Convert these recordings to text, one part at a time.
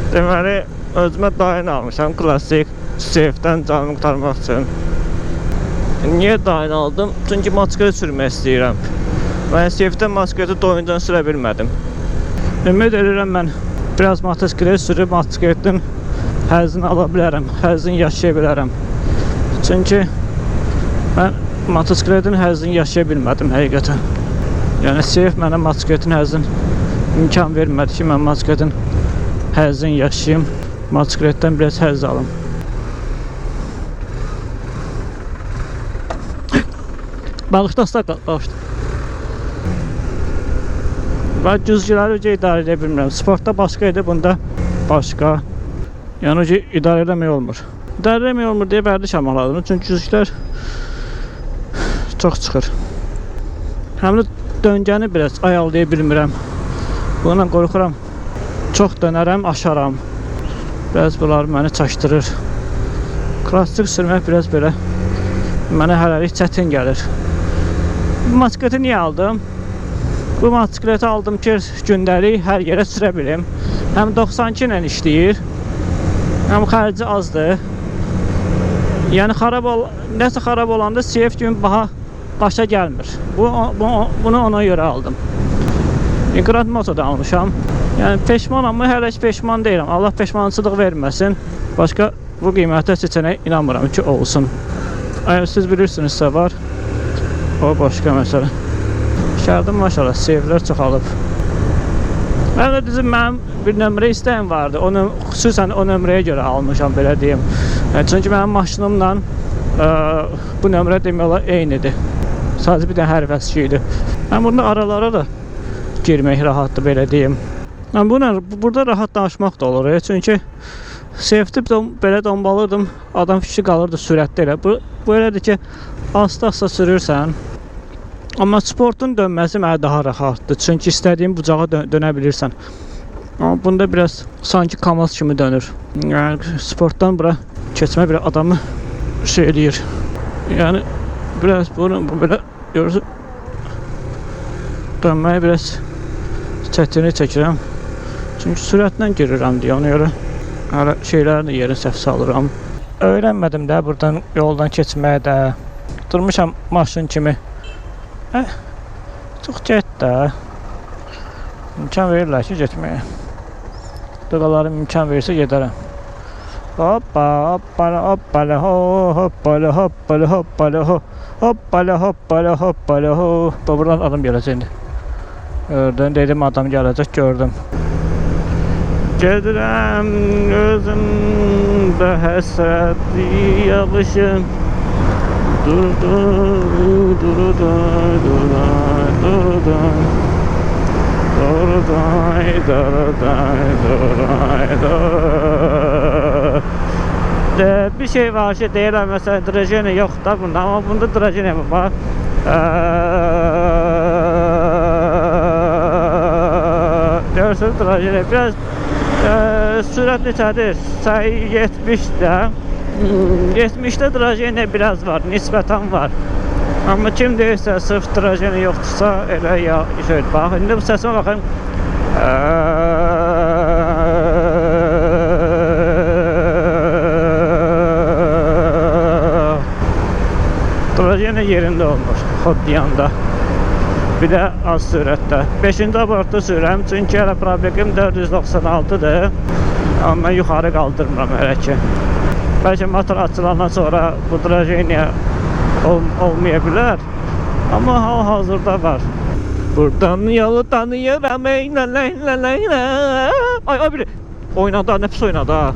Deməli, özümə Dyna almışam, klassik seyfdən canımı qurtarmaq üçün. Niyə Dyna aldım? Çünki motosiklet sürmək istəyirəm. Mən seyfdən motosikleti doyuncan sürə bilmədim. Ümid edirəm mən biraz motosiklet sürüb motosikletin həzzini ala bilərəm, həzzini yaşaya bilərəm. Çünki mən motosikletin həzzini yaşaya bilmədim həqiqətən. Yəni seyf mənə motosikletin həzzini imkan vermədi ki, mən motosikletin həzzini yaşayım, motosikletdən biraz həzz alım. Bağışla, bağışla. Və güzgüləri uca idarə edə bilmirəm. Sportda başqa idi, bunda başqa. Yəni uca idarə eləmək olmur. İdarə eləmək olmur deyə vərdiş almaq lazımdır. Çünki güzgülər çox çıxır. Həm də döngəni biraz ayarlaya bilmirəm. Bununla qorxuram. Çox dönərəm, aşaram. Biraz bunlar məni çaşdırır. Klassik sürmək biraz belə mənə hələlik çətin gəlir. Bu motosikleti niyə aldım? Bu motosikleti aldım ki, gündəlik hər yerə sürə bilim. Həm 92 ilə işləyir, həm xərci azdır. Yəni xarab ol, nəsə xarab olanda seyf kimi baha başa gəlmir. Bunu ona görə aldım. Grand Moto da almışam. Yəni peşmanam mı? Hələ heç peşman deyiləm. Allah peşmançılıq verməsin. Başqa bu qiymətə seçənək inanmıram ki, olsun. Əgər siz bilirsinizsə var, o başqa məsələ. Şəhərdə maşallah seyflər çoxalıb. Mən də düzü mənim bir nömrə istəyim vardı. Onu xüsusən o nömrəyə görə almışam belə deyim. Yəni, çünki mənim maşınımla bu nömrə demək olar eynidir. Sadəcə bir dənə hərf əski idi. Mən bunun aralara da girmək rahatdır belə deyim. Yəni bununla burada rahat danışmaq da olur. Çünki seyfdə belə dombalırdım, adam fikri qalırdı sürətdə elə. Bu elədir ki, asta-asta sürürsən. Amma sportun dönməsi mənə daha rahatdır. Çünki istədiyin bucağa dönə bilirsən. Amma bunda biraz sanki KAMAZ kimi dönür. Yəni sportdan bura keçmə bir adamı şey eləyir. Yəni biraz bunu bu belə görürsün. Dönməyi biraz çətinlik çəkirəm. Çünki sürətlə girirəm deyə ona görə hələ şeylərin də yerini səhv salıram. Öyrənmədim də buradan yoldan keçməyə də. Durmuşam maşın kimi. Çox get də. İmkan verirlər ki, getməyə. Dığalarım imkan verirsə gedərəm. Hoppa, hoppala, hoppala, ho, hoppala, hoppala, hoppala, ho. Hoppala, hoppala, hoppala, ho. Buradan adam gələcək indi. Gördün, dedim adam gələcək, gördüm. Gedirəm gözümdə həsrət yağışım. Dur dur dur dur dur dur dur dur dur dur. Bir şey var ki, deyirlər məsələn drajeni yox da bunda, amma bunda drajeni var. Görürsünüz drajeni biraz sürət neçədir? 70-də. 70-də drajeni biraz var, nisbətən var. Amma kim deyirsə sırf drajeni yoxdursa elə ya şey, bax indi bu səsimə baxın. Drajeni yerində olmur, xoddiyanda. Bir də az sürətdə. 5-ci abortda sürürəm, çünki hələ problemim 496-dır. Amma yuxarı qaldırmıram hələ ki. Bəlkə motor açılandan sonra bu drajeniya olmaya bilər. Amma hal-hazırda var. Buradan yolu tanıyıram, ey la la la la la. Ay ay biri oynadı, nə pis oynadı ha.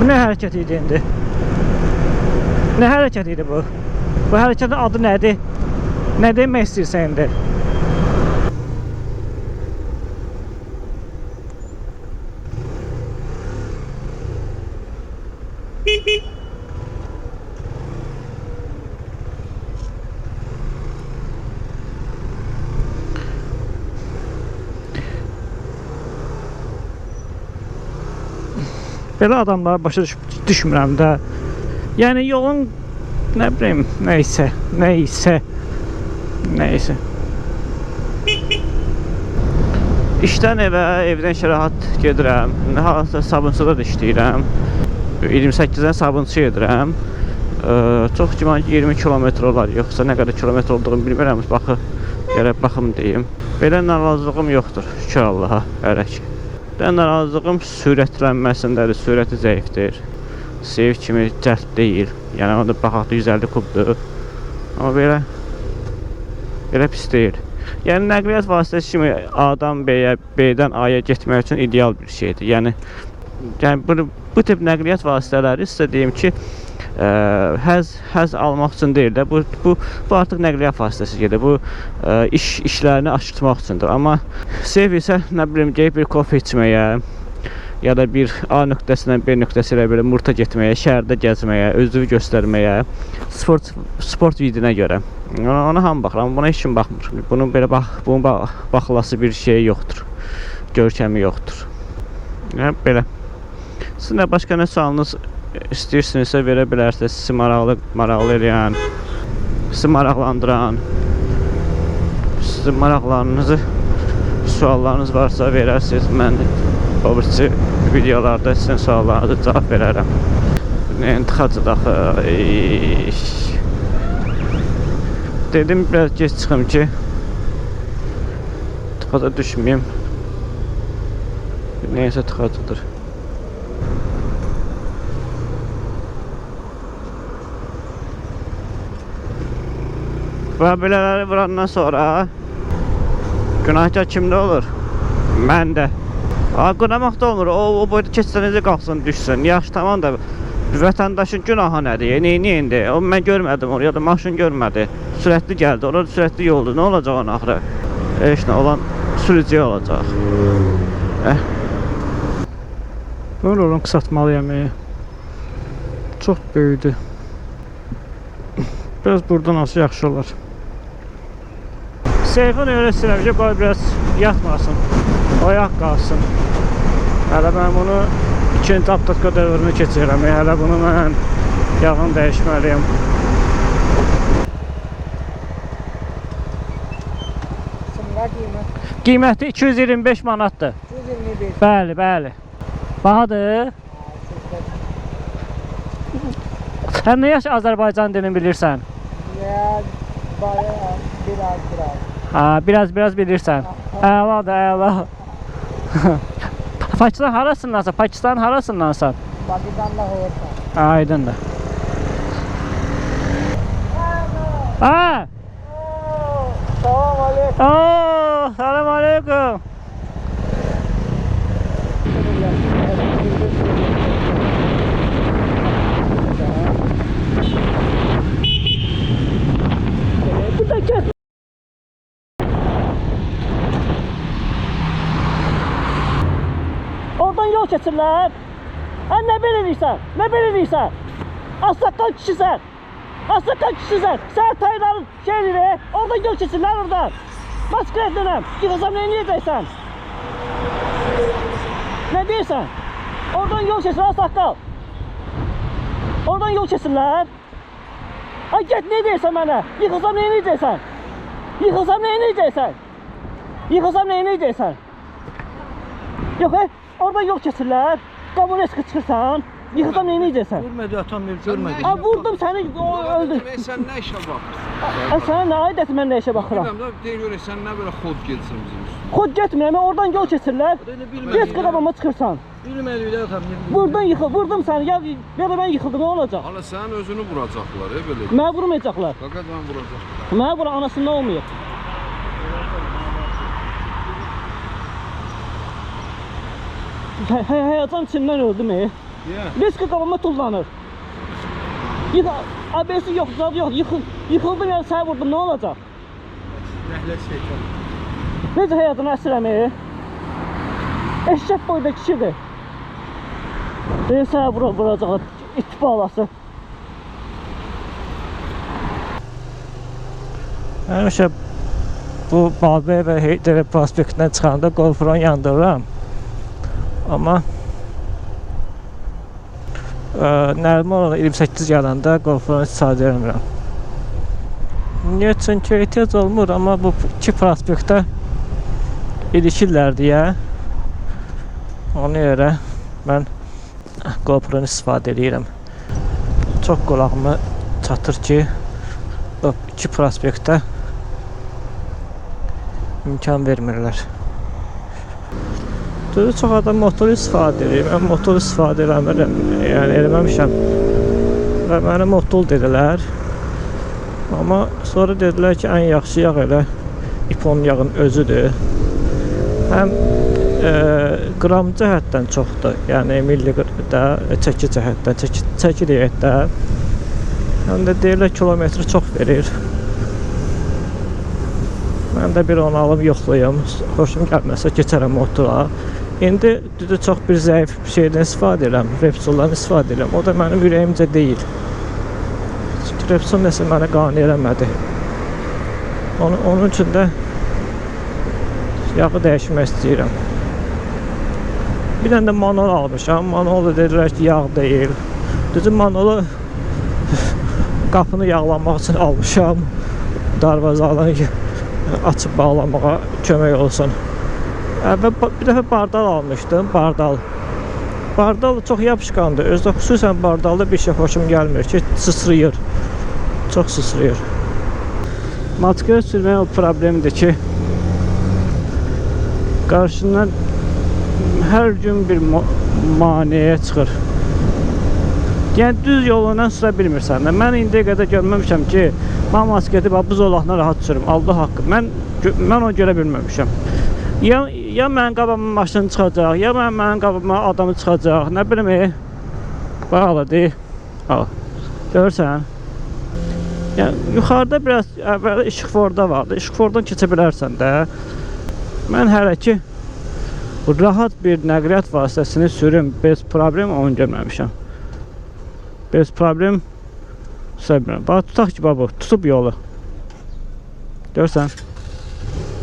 Bu nə hərəkət idi indi? Nə hərəkət idi bu? Bu hərəkətin adı nədir? Nə demək istəyirsən indi? Belə adamlara başa düşmürəm də. Yəni yolun Nə bilim, nəysə, nəysə, nəysə. İşdən evə, evdən işə rahat gedirəm. Hal-hazırda Sabunçuda da işləyirəm. 28-dən Sabunçu gedirəm. Çox güman ki 20 kilometr olar, yoxsa nə qədər kilometr olduğunu bilmirəm. Baxı, gərək baxım deyim. Belə narazılığım yoxdur, şükür Allaha, hələ ki. Belə narazılığım sürətlənməsindədir, sürəti zəifdir. Seyf kimi cəld deyil. Yəni onda baxaq da 150 kubdur. Amma belə pis deyil. Yəni nəqliyyat vasitəsi kimi A-dan B-yə, B-dən A-ya getmək üçün ideal bir şeydir. Yəni bu tip nəqliyyat vasitələri sizə deyim ki, həz almaq üçün deyil də, bu artıq nəqliyyat vasitəsi gedir. Bu işlərini aşırtmaq üçündür. Amma Seyf isə nə bilim gedib bir kofe içməyə ya da bir A nöqtəsindən B nöqtəsi ilə belə murta getməyə, şəhərdə gəzməyə, özünü göstərməyə, sport vidinə görə. Ona hamı baxır, amma buna heç kim baxmır. Bunun belə bunun baxılası bir şey yoxdur. Görkəmi yoxdur. Yəni belə. Sizin də başqa nə sualınız istəyirsinizsə verə bilərsiniz. Sizi maraqlı eləyən, sizi maraqlandıran, sizin maraqlarınızı, suallarınız varsa verərsiniz. Mən o birisi videolarda sizin suallarınıza cavab verərəm. Nə tıxacıdır axı. Dedim biraz geç çıxım ki tıxaca düşməyim. Neysə tıxacıdır. Və belələri vurandan sonra günahkar kimdə olur? Mən də. Qınamaq da olmur. O boyda keçsə necə qalxsın, düşsün. Yaxşı, tamam da vətəndaşın günahı nədir? Neyini indi? O mən görmədim onu, ya da maşın görmədi. Sürətli gəldi, orada sürətli yoldur. Nə olacaq onun axırı? Heç nə, olan sürücüyə olacaq. Bunu rolunu qısaltmalıyam. Çox böyüdü. Biraz buradan olsa yaxşı olar. Seyfin öyle istəyirəm ki, qoy biraz yatmasın. Oyaq qalsın. Hələ mən bunu ikinci aptatka dövrünü keçirirəm. Hələ bunu mən yağını dəyişməliyim. Qiymət? Qiyməti 225 manatdır. 225. Bəli, bəli. Bahadır. Sən nə yaş Azərbaycan dilini bilirsən? Ya, biraz biraz. Ha, biraz bilirsən. Əladır, əla. Pakistan harasındansan? Pakistan harasındansan? Pakistan'da olsa. Aydındır. Ha! Salam aleyküm. Oo, salam aleyküm. Burada kes. Oradan yol keçirlər. Hə, nə belə eləyirsən? Nə belə eləyirsən? Ağsaqqal kişisən. Ağsaqqal kişisən. Sən tayların şey eləyir. Oradan yol keçirlər oradan. Maskara dönəm. Yıxılsam nə eləyəcəksən? Nə deyirsən? Oradan yol keçirlər ağsaqqal. Oradan yol keçirlər. Ay get, nə deyirsən mənə? Yıxılsam nə eləyəcəksən? Yıxılsam nə eləyəcəksən? Yıxılsam nə eləyəcəksən? Yox, oradan yol keçirlər. Qabına çıxırsan. Yıxılsam nə eləyəcəksən? Görmədi atam bir görmədi. Ay vurdum səni, o öldü. Demək sən nə işə baxırsan? Ay sənə nə aidiyyəti, mən nə işə baxıram? Bilmirəm də deyir görək sən nə belə xod gedirsən bizim üstümüzə. Xod getmirəm, oradan yol keçirlər. Bilmədi. Geç qabağıma çıxırsan. Bilmədi də atam. Buradan yıxıl, vurdum səni. Ya da mən yıxıldım, nə olacaq? Hala sənin özünü vuracaqlar, belə. Mənə vurmayacaqlar. Həqiqətən vuracaqlar. Mənə vura anasından olmayıb. Həyəcan içindən öldüm. Niyə? Riski qabağıma tullanır. ABS yox, zad yox, yıxıldım yəni səni vurdum, nə olacaq? Rəhlə şeytan. Necə həyatını əsirəm? Eşək boyda kişidir. Deyir, sənə vuracaqlar, it balası. Həmişə bu Babək və Heydərə prospektindən çıxanda GoPro-nu yandırıram. Amma Nəriman olaraq 28 gələndə GoPro-nu istifadə etmirəm. Niyə? Çünki ehtiyac olmur, amma bu iki prospektdə ilişirlər deyə ona görə mən GoPro-nu istifadə edirəm. Çox qulağıma çatır ki, bu iki prospektdə imkan vermirlər. Düzdür, çox adam motor istifadə edir. Mən motor istifadə eləmirəm, yəni eləməmişəm. Və mənə motor dedilər. Amma sonra dedilər ki, ən yaxşı yağ elə ipon yağın özüdür. Həm qram cəhətdən çoxdur, yəni milliqrdə, çəki cəhətdən, çəki deyək də. Həm də deyirlər kilometri çox verir. Mən də bir onu alıb yoxlayım. Xoşum gəlməsə keçərəm motora. İndi düzdür çox bir zəif bir şeydən istifadə edirəm. Repsoldan istifadə edirəm. O da mənim ürəyimcə deyil. Çünki Repsol nəsə məni qane eləmədi. Onun üçün də yağı dəyişmək istəyirəm. Bir dənə də Manol almışam. Manol da dedilər ki, yağ deyil. Düzdür, Manolu qapını yağlamaq üçün almışam. Darvazaları açıb bağlamağa kömək olsun. Əvvəl bir dəfə bardal almışdım, bardal. Bardal çox yapışqandır. Özü də xüsusən bardalda bir şey xoşum gəlmir ki, sıçrayır. Çox sıçrayır. Motosiklet sürməyin o problemidir ki, qarşından hər gün bir maneə çıxır. Yəni düz yolundan sürə bilmirsən də. Mən indiyə qədər görməmişəm ki, mən motosikleti bax bu zolaqla rahat sürüm. Allah haqqı. Mən onu görə bilməmişəm. Ya mənim qabağıma maşın çıxacaq, ya mənim qabağıma adamı çıxacaq. Nə bilim, bax ala deyil. Al. Görürsən? Yəni yuxarıda biraz əvvəl işıqforda vardı. İşıqfordan keçə bilərsən də. Mən hələ ki rahat bir nəqliyyat vasitəsini sürüm, bez problem onu görməmişəm. Bez problem sürə bilmirəm. Bax tutaq ki, bax bu, tutub yolu. Görürsən?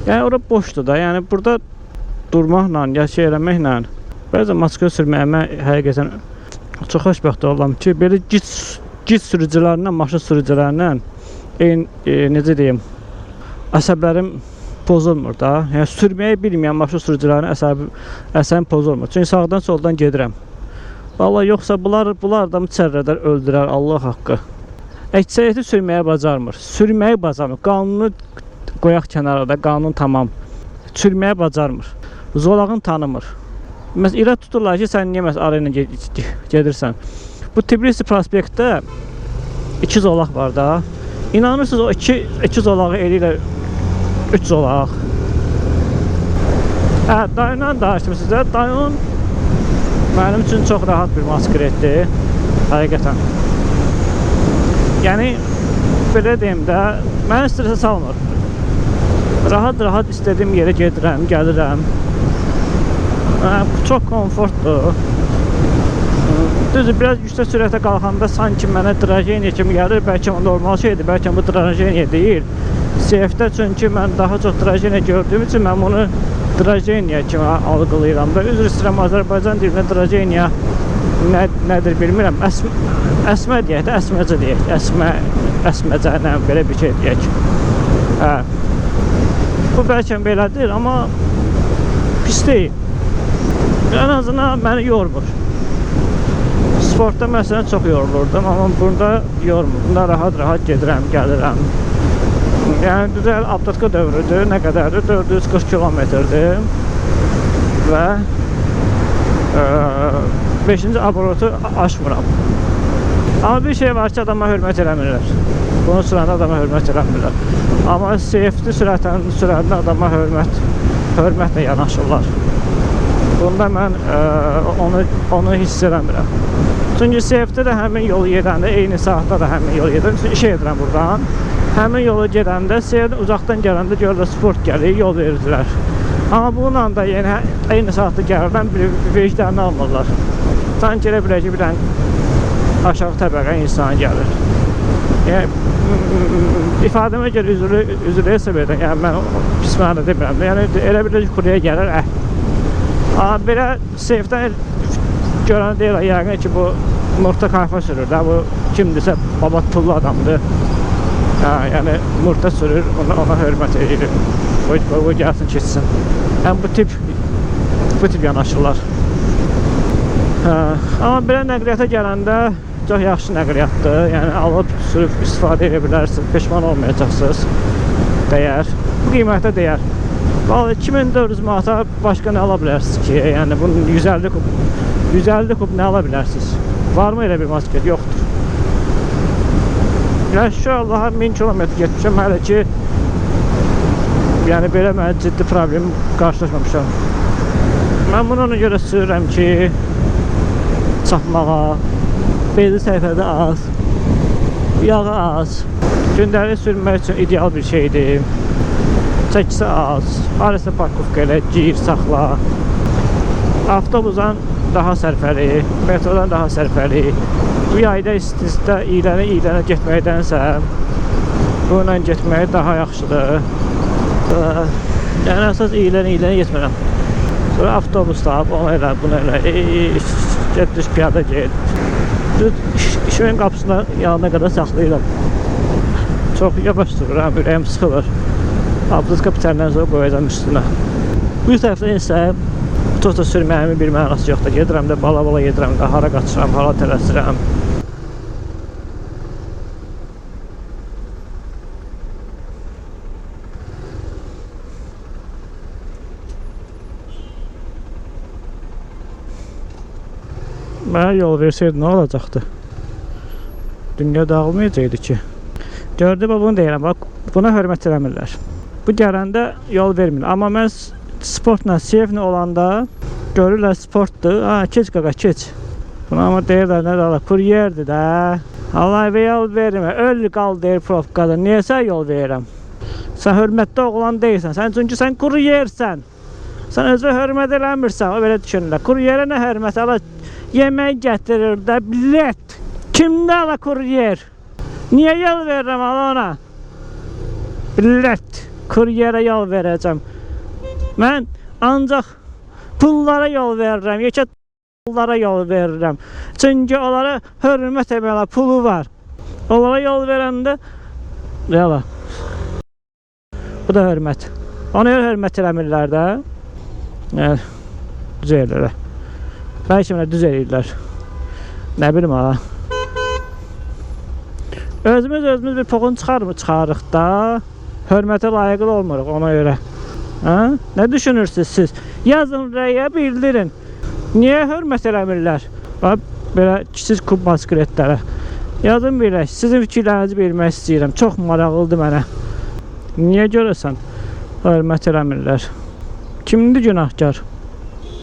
Yəni ora boşdur da. Yəni burada durmaqla, ya şey eləməklə bəzən motosiklet sürməyə mən həqiqətən çox xoşbəxt oluram ki, belə git sürücülərindən, maşın sürücülərindən necə deyim, əsəblərim pozulmur da. Yəni sürməyi bilməyən maşın sürücülərinin əsəbim pozulmur. Çünki sağdan soldan gedirəm. Vallahi yoxsa bunlar adamı çərrədər, öldürər, Allah haqqı. Əksəriyyəti sürməyə bacarmır. Sürməyi bacarmır. Qanunu qoyaq kənara da, qanun tamam. Sürməyə bacarmır. Zolağını tanımır. Məsələn, irad tuturlar ki, sən niyə məsələn arayla gedirsən? Bu Tbilisi prospektdə iki zolaq var da. İnanırsınız o iki zolağı eləyirlər 3 zolaq. Hə, Dayondan danışdım sizə. Dayon mənim üçün çox rahat bir motosikletdir. Həqiqətən. Yəni belə deyim də, məni stresə salmır. Rahat-rahat istədiyim yerə gedirəm, gəlirəm. Çox komfortdur. Düzdür, biraz yüksək sürətə qalxanda sanki mənə drajeniya kimi gəlir. Bəlkə normal şeydir, bəlkə bu drajeniya deyil. CF-də çünki mən daha çox drajeniya gördüyüm üçün mən bunu drajeniya kimi algılayıram da. Üzr istəyirəm, Azərbaycan dilində drajeniya nədir bilmirəm. Əsmə deyək də, əsməcə deyək. Əsməcə, nə belə bir şey deyək. Hə. Bu bəlkə belədir, amma pis deyil. Ən azından məni yormur. Sportda məsələn çox yorulurdum, amma burada yormur. Bunda rahat-rahat gedirəm, gəlirəm. Yəni düzəl abdatka dövrüdür, nə qədərdir? 440 kilometrdir və 5-ci aborotu aşmıram. Amma bir şey var ki, adama hörmət eləmirlər. Bunu sürəndə adama hörmət eləmirlər. Amma safety sürəndə adama hörmətlə yanaşırlar. Bunda mən onu hiss eləmirəm. Çünki safety də həmin yolu gedəndə, eyni saatda da həmin yolu gedirəm. Çünki işə gedirəm buradan. Həmin yolu gedəndə, seyirdən uzaqdan gələndə görürlər sport gəlir, yol verirdilər. Amma bununla da yəni, eyni saatda gəlirəm, bir vicdanı almırlar. Sanki elə bilər ki, bir dənə aşağı təbəqə insan gəlir. Yəni, ifadəmə görə üzrlü hesab edən, yəni mən pis mənada demirəm. Yəni, elə bilər ki, kuruya gəlir, Amma belə seyfdən görən deyirlər, yəqin ki, bu Murta kayfa sürür də. Bu kimdirsə baba pullu adamdır. Hə, yəni murta sürür, ona hörmət edirəm. Qoy, qoy gəlsin, keçsin. Yəni bu tip yanaşırlar. Hə, amma belə nəqliyyata gələndə çox yaxşı nəqliyyatdır. Yəni alıb sürüb istifadə edə bilərsiniz, peşman olmayacaqsınız. Dəyər. Bu qiymətə dəyər. Vallahi 2400 manata başqa nə ala bilərsiniz ki? Yəni bunun 150 kub nə ala bilərsiniz? Varmı elə bir motosiklet? Yoxdur. Yəni şükür Allaha 1000 kilometr getmişəm hələ ki, yəni belə mən ciddi problem qarşılaşmamışam. Mən bunu ona görə sürürəm ki, çapmağa, belli səhifədə az, yağı az, gündəlik sürmək üçün ideal bir şeydir. Çəkisi az, harasa parkovka elə, gir, saxla. Avtobusdan daha sərfəli, metrodan daha sərfəli. Bu yayda isti-istidə iylənə-iylənə getməkdənsə, bununla getmək daha yaxşıdır. Yəni əsas iylənə-iylənə getmirəm. Sonra avtobus tap, onu elə, bunu elə, get düz piyada get. Düz işimin qapısına yanına qədər saxlayıram. Çox yavaş sürürəm, ürəyim sıxılır. Abdızka bitəndən sonra qoyacağam üstünə. Bu tərəfdən isə çox da sürməyimin bir mənası yoxdur. Gedirəm də bala-bala gedirəm də, hara qaçıram, hara tələsirəm. Mənə yol versəydi nə olacaqdı? Dünya dağılmayacaqdı ki. Gördü, bax, bunu deyirəm, bax, buna hörmət eləmirlər. Bu gələndə yol vermir. Amma mən sportla, seyflə olanda görürlər sportdur. Ha, keç qaqa, keç. Buna amma deyirlər, nə də kuryerdir də. Allah və yol vermə, öl qal deyir probkada. Niyə sən yol verirəm? Sən hörmətli oğlan deyilsən. Sən çünki sən kuryersən. Sən özünə hörmət eləmirsən. O belə düşünürlər. Kuryerə nə hörmət? Allah yemək gətirir də, bilet. Kimdə ala kuryer? Niyə yol verirəm ala ona? Bilet. Kuryerə yol verəcəm. Mən ancaq pullara yol verirəm. Yekə pullara yol verirəm. Çünki onlara hörmət etmələ pulu var. Onlara yol verəndə yala. Bu da hörmət. Ona görə hörmət eləmirlər də. Yəni, düz eləyirlər. Bəlkə mənə düz eləyirlər. Nə bilim ha. Özümüz bir poxun çıxarmı? Çıxarıq da. Hörmətə layiq olmuruq ona görə. Ha? Nə düşünürsünüz siz? Yazın rəyə, bildirin. Niyə hörmət eləmirlər? Bax, belə kiçik kub motosikletlərə. Yazın belə, sizin fikirlərinizi bilmək istəyirəm. Çox maraqlıdır mənə. Niyə görəsən hörmət eləmirlər? Kimdir günahkar?